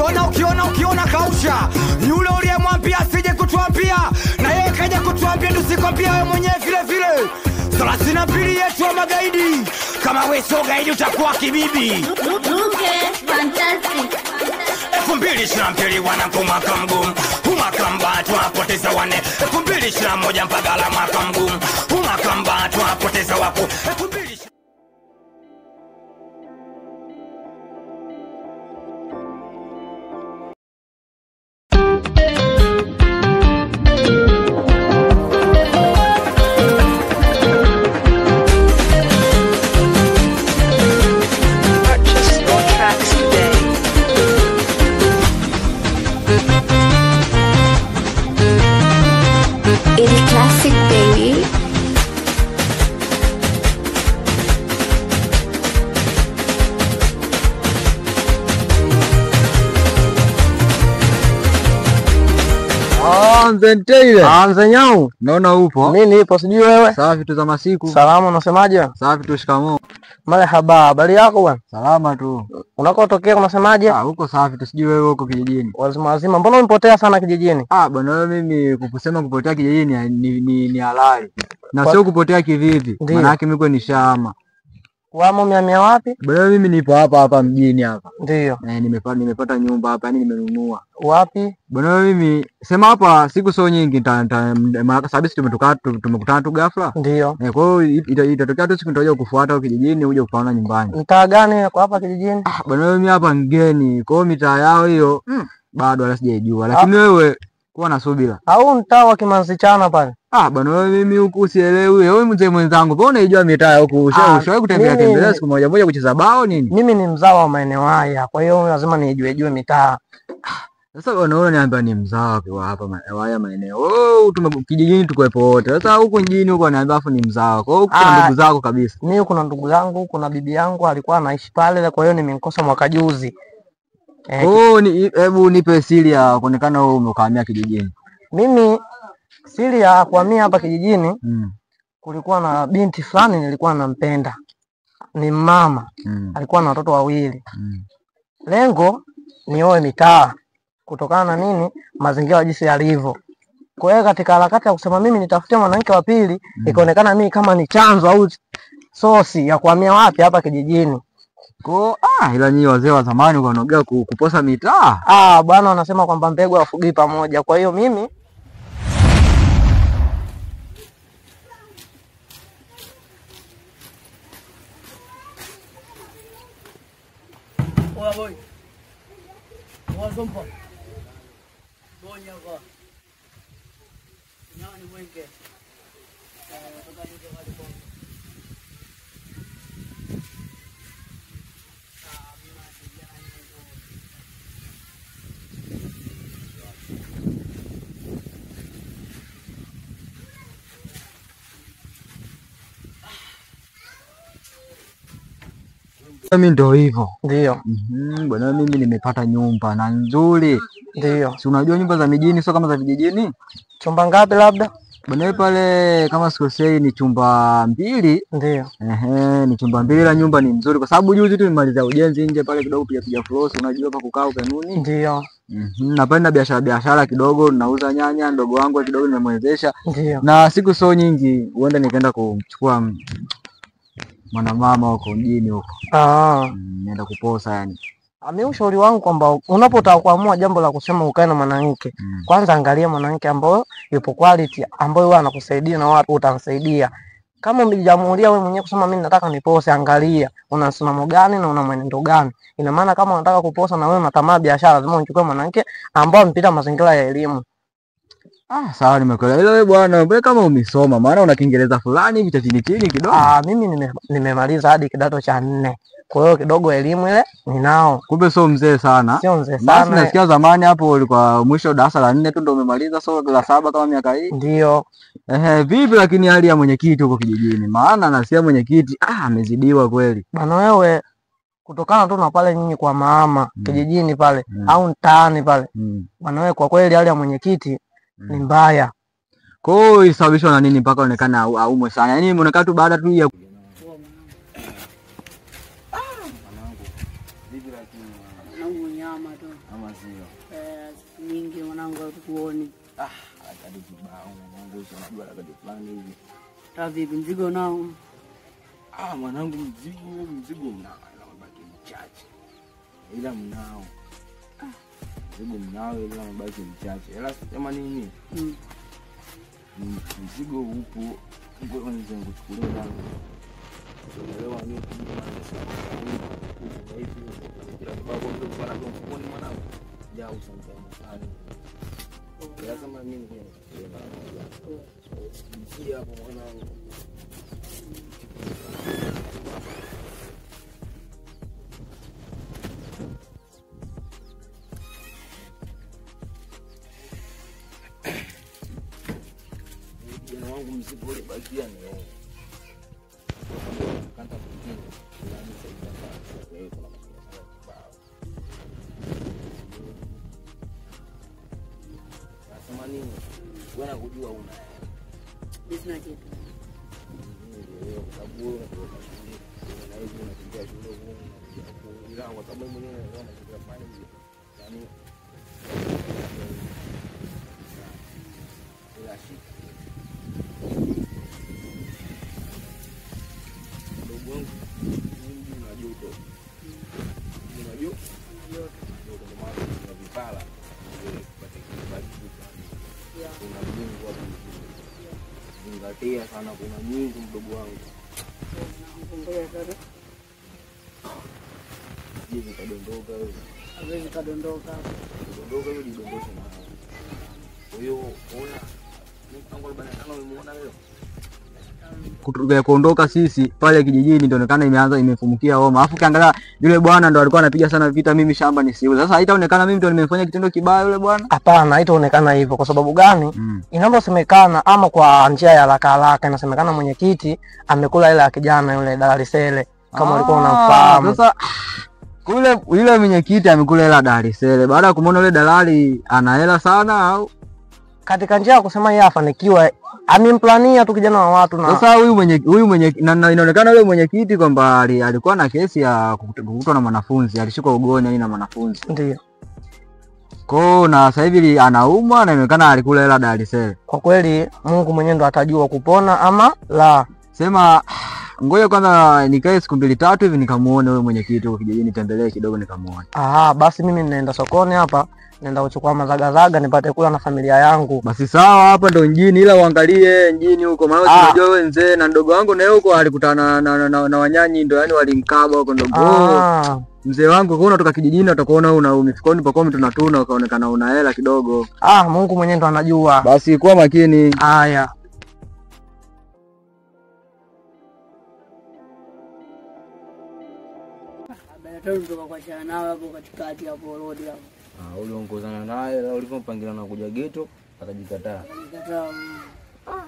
Ukiona ukiona ukiona kausha. Yule uliyemwambia asije kutuambia na yeye kaja kutuambia, ndio sikwambia wewe mwenyewe vile vile. 32 yetu wa magaidi. Kama wewe sio gaidi utakuwa kibibi. Luke fantastic. 2022 wanangu mwaka mgumu, mwaka mbaya tunapoteza wane. 2021 Mbagala mwaka mgumu, mwaka mbaya tunapoteza wako. 2000 Purchase your tracks today. It classic baby. Ah, mzee Nteile. Ah, mzee Nyau. Naona upo. Mimi nipo, sijui wewe. Safi tu za masiku. Salama, unasemaje? Safi tu, shikamoo. Marhaba, habari yako bwana? Salama tu. Unakotokea unasemaje? Ah, huko safi tu, sijui wewe huko kijijini. Wazima wazima. Mbona umepotea sana kijijini? Ah, bwana wewe, mimi kusema kupotea kijijini ni halali. Na sio kupotea kivipi. Ndiyo. Maana yake mimi nishahama. Wamo miamia wapi? Bwana wewe, mimi nipo hapa hapa mjini hapa. Ndiyo. Eh, nimepata nyumba hapa, yani nimenunua. Wapi? Bwana wewe, mimi sema hapa siku sio nyingi maana sababu sisi tumekutana tu ghafla. Ndiyo. Eh, kwa hiyo itatokea tu siku nitakuja kukufuata huko kijijini uje kupaona nyumbani. Mtaa gani kwa hapa kijijini? Ah, bwana wewe, mimi hapa mgeni, kwa hiyo mitaa yao hiyo bado wala sijaijua. Lakini wewe kuwa na subira. Au mtaa wa Kimanzichana pale? Ah, bwana wewe, mimi huku sielewi. Wewe mzee mwenzangu, mbona unaijua mitaa huku? Ushawahi kutembea tembea siku moja moja kucheza bao nini? Mimi ni mzao wa maeneo haya, kwa hiyo lazima niijue mitaa. Sasa bwana wewe unaniambia ni mzao wa hapa haya maeneo. Oh, kijijini tukoepo wote. Sasa huku mjini huko ananiambia afu ni mzao. Kwa hiyo kuna ndugu zako kabisa. Mimi kuna ndugu zangu, kuna bibi yangu alikuwa anaishi pale, kwa hiyo nimemkosa mwaka juzi. Oh, hebu nipe siri ya kuonekana wewe umehamia kijijini. Mimi siri ya kuhamia hapa kijijini, kulikuwa na binti fulani nilikuwa nampenda. Ni mama. Alikuwa na watoto wawili. Lengo nioe mitaa kutokana na nini? Mazingira jinsi yalivyo. Kwa hiyo katika harakati ya kusema mimi nitafutie mwanamke wa pili, ikaonekana mimi kama ni chanzo au sosi ya kuhamia wapi hapa kijijini. Kwa ila nyinyi wazee wa zamani wanaongea kuposa mitaa. Ah, bwana wanasema kwamba mbegu hafugii pamoja. Kwa hiyo mimi Oya boy. Wazompa. Bonya kwa. Nyani mwenge. Toka nje wale bongo. Ah, mimi Mimi ndio hivyo. Ndio. Bwana mimi nimepata nyumba na nzuri. Ndio. Si unajua nyumba za mijini sio kama za vijijini? Chumba ngapi labda? Bwana pale kama sikosei ni chumba 2. Ndio. Ehe, ni chumba 2 la nyumba ni nzuri kwa sababu juzi tu nimemaliza ujenzi nje pale kidogo piga floors, unajua pa kukaa ukanuni. Ndio. Napenda biashara kidogo, nauza nyanya ndogo wangu kidogo nimemwezesha. Ndio. Na siku sio nyingi huenda nikaenda kumchukua mwanamama huko mjini huko. Nenda kuposa yani. Mimi ushauri wangu kwamba unapotaka kuamua jambo la kusema ukae na mwanamke, kwanza angalia mwanamke ambaye yupo quality, ambaye wewe anakusaidia na watu utamsaidia. Kama umejiamulia wewe mwenyewe kusema mimi nataka nipose, angalia una msimamo gani na una mwenendo gani. Ina maana kama unataka kuposa na wewe unatamaa biashara, lazima uchukue mwanamke ambaye mpita mazingira ya elimu. Ah, sawa nimekuelewa. Ila wewe bwana, wewe kama umesoma maana una Kiingereza fulani hivi cha chini chini kidogo. Ah, mimi nimemaliza hadi kidato cha 4. Kwa hiyo kidogo elimu ile ninao. Kumbe sio mzee sana. Sio mzee sana. Basi nasikia zamani hapo ulikuwa mwisho darasa la 4 tu ndio umemaliza, sio la 7 kama miaka hii. Ndio. Ehe, vipi lakini hali ya mwenyekiti huko kijijini? Maana nasikia mwenyekiti amezidiwa kweli. Bana wewe, kutokana tu na pale nyinyi kwa mama kijijini pale au mtaani pale. Bana wewe, kwa kweli hali ya mwenyekiti ni mbaya. Kwa hiyo isababishwa na nini mpaka onekana aumwe sana? Yaani imeonekana tu baada tu ya Mwanangu nyama tu. Ama Mzima. Siku nyingi mwanangu hatukuoni. Ah, harakati kibao mwanangu, si unajua harakati fulani hivi. Ta vipi mzigo nao? Ah, mwanangu mzigo mnao, ila mabaki mchache. Ila mnao. Mzigo mnao ila mabaki mchache. Ila sema nini? Mzigo upo. Ngoja nianze kuchukulia ndani. Unaelewa nini? Kila kibago mtu kwa mfukoni mwanangu. Ya usampe mfano. Lazima mimi ngoja nichukulie mara moja. Sikia hapo mwanangu. Kijana wangu mzigo ule bakia ni wewe. Kanta mwingine yani sasa hapa wewe kuna masuala kibao. Nasema nini? Wewe nakujua una hela. Mimi sina kitu. Ndio kwa sababu wewe unatoka shule, na hivi unakimbia shule huko, ila kwa sababu mwenyewe unaona mazingira fulani hivi. Yaani ila shika. Ndugu wangu, mimi na joto. Una joto? Joto kwa maana kuna vipala ndio kupata kibali fulani. Kuna mjingu hapo. Zingatia sana, kuna nyingi mdogo wangu. Jizi kadondoka wewe. Hawezi kadondoka. Kadondoka wewe jidondoshe na. Kwa hiyo ona mpango 45 umemuona leo. Kuondoka sisi pale kijijini ndio inaonekana imeanza imefumukia homa. Alafu kiangalia yule bwana ndo alikuwa anapiga sana vita, mimi shamba nisiuze. Sasa haitaonekana mimi ndo nimefanya kitendo kibaya yule bwana? Hapana, haitaonekana hivyo. Kwa sababu gani? Inavyosemekana ama kwa njia ya haraka haraka inasemekana mwenyekiti amekula hela ya kijana yule Dalali Sele, kama ulikuwa unamfahamu. Sasa kule yule mwenyekiti amekula hela Dalali Sele. Baada ya kumuona yule dalali ana hela sana au katika njia ya kusema yeye afanikiwa amemplania tu kijana wa watu na sasa huyu mwenye na inaonekana yule mwenyekiti kwamba alikuwa na kesi ya kukutwa na mwanafunzi, alishikwa ugoni yani na mwanafunzi. Ndio. Kwa na sasa hivi anaumwa na inaonekana alikula hela Dalali Sele. Kwa kweli Mungu mwenyewe ndo atajua kupona ama la. Sema ngoja kwanza nikae siku mbili tatu hivi nikamuone yule mwenyekiti huko kijijini, tembelee kidogo nikamuone. Ah, basi mimi ninaenda sokoni hapa, nenda kuchukua mazagazaga nipate kula na familia yangu. Basi sawa, hapa ndo mjini, ila uangalie mjini huko maana unajua wewe mzee na ndogo wangu na huko alikutana na wanyanyi ndo yani walimkaba huko ndogo. Mzee wangu kwa unatoka kijijini utakuona una mifukoni pako tunatuna ukaonekana una hela kidogo. Ah, Mungu mwenyewe ndo anajua. Basi kuwa makini. Haya. Kutoka kwa chana hapo katikati hapo road hapo. Ah, uliongozana naye la ulivyompangila na kuja ghetto akajikataa. Akajikataa. Ah,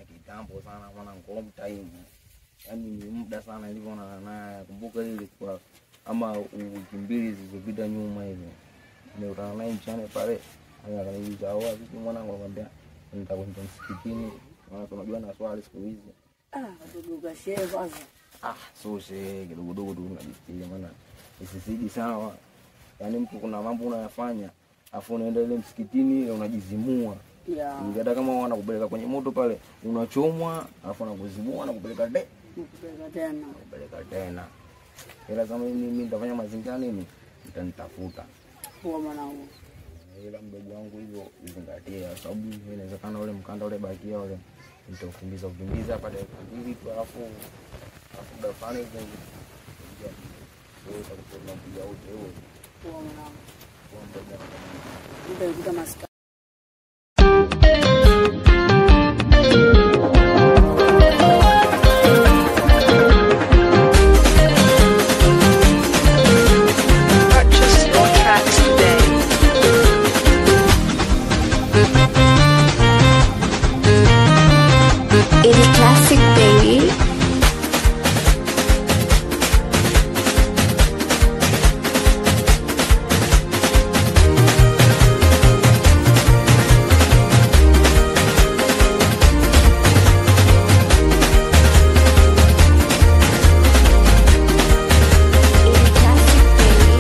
kitambo sana mwanangu, home time. Yaani ni muda sana nilivyoonana naye. Kumbuka ile ilikuwa kama wiki mbili zilizopita nyuma hivi. Nilikutana naye mchana pale. Akaniuliza, "Oa vipi mwanangu?" Nikamwambia, "Nitakwenda msikitini." Maana tunajua na swali siku hizi. Ah, tuduka shehe kwanza. Ah, so shehe kidogo dogo tu unajisikia maana isizidi sana. Yaani mtu kuna mambo unayafanya afu unaenda ile msikitini unajizimua. Yeah. Hata kama wanakupeleka kwenye moto pale unachomwa afu wanakuzimua na kupeleka tena. Kupeleka tena. Ila kama mimi nitafanya mazingira nini? Nitanitafuta. Kwa mwanangu. Ila mdogo wangu hivyo uzingatie kwa sababu inawezekana ule mkanda ule bakia ule nitaukimbiza ukimbiza hapa dakika mbili tu alafu muda fulani hivi ndio wewe utakuwa unapiga wote huo. Kwa mwanangu. Kwa mdogo wangu. Nitakuta maska. Purchase your tracks today. It's classic, baby. It's classic, baby.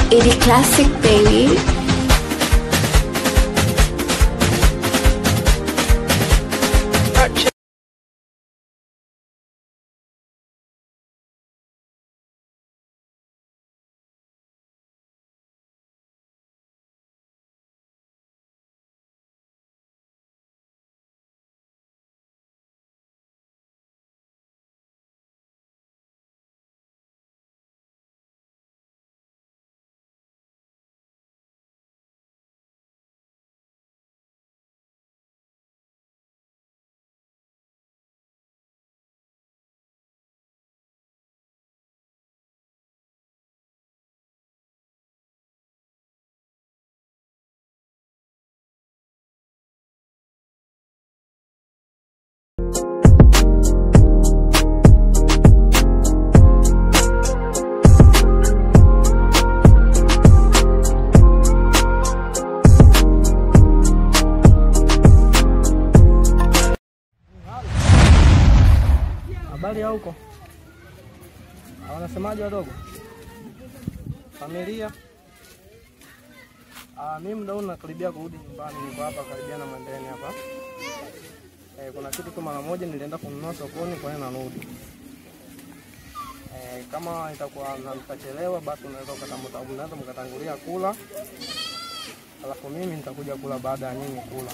It is classic, baby. Habari ya huko? Wanasemaje wadogo? Familia? Mimi muda huu nakaribia kurudi nyumbani, niko hapa karibia na Mwembeni hapa. Kuna kitu tu mara moja nilienda kununua sokoni, kwa hiyo narudi. Kama itakuwa nitachelewa basi unaweza mkatangulia kula. Alafu mimi nitakuja kula baada ya nyinyi kula.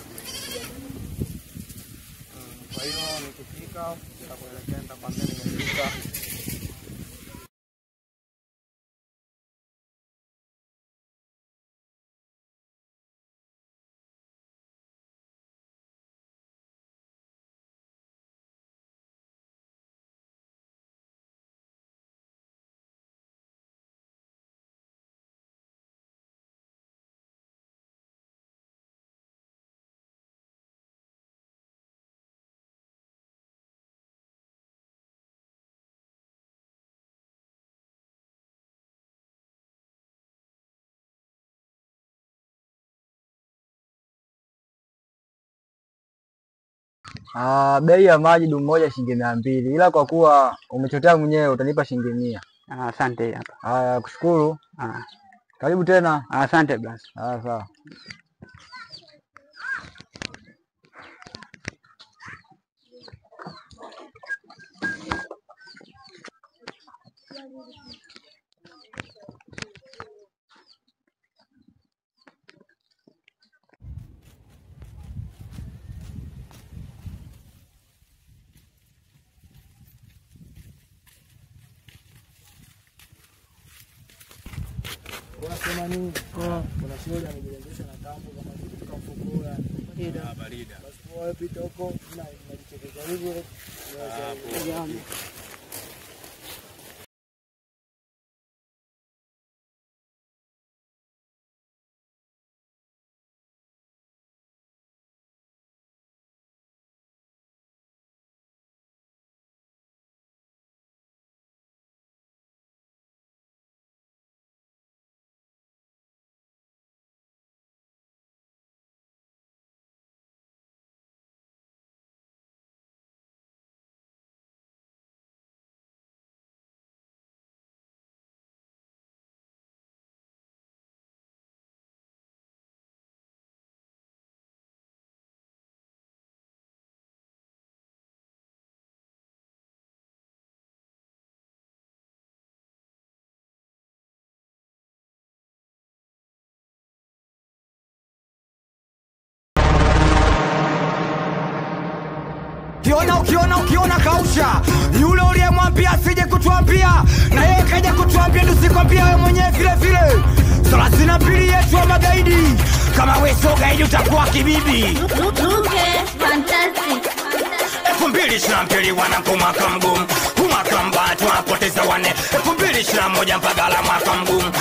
Kwa hiyo nikifika nitakuelekea, nitakwambia nimefika. Bei ya maji dumu moja shilingi 200, ila kwa kuwa umechotea mwenyewe utanipa shilingi 100. Asante hapa. Haya, kushukuru. Karibu tena. Asante basi. Sawa. Unasema nini? Kuna shughuli amejirembesha na tambo kama kitu tukamfukua. Barida. Basi wewe pita huko na najichekesha hivyo. Ukiona ukiona kausha. Yule uliyemwambia asije kutuambia, na yeye kaja kutuambia tusikwambia wewe mwenyewe vile vile. 32 yetu wa magaidi. Kama wewe sio gaidi utakuwa kibibi. Fantastic. 2022 wanangu mwaka mgumu, mwaka mbaya tunapoteza wane. 2021 mpaka la mwaka mgumu,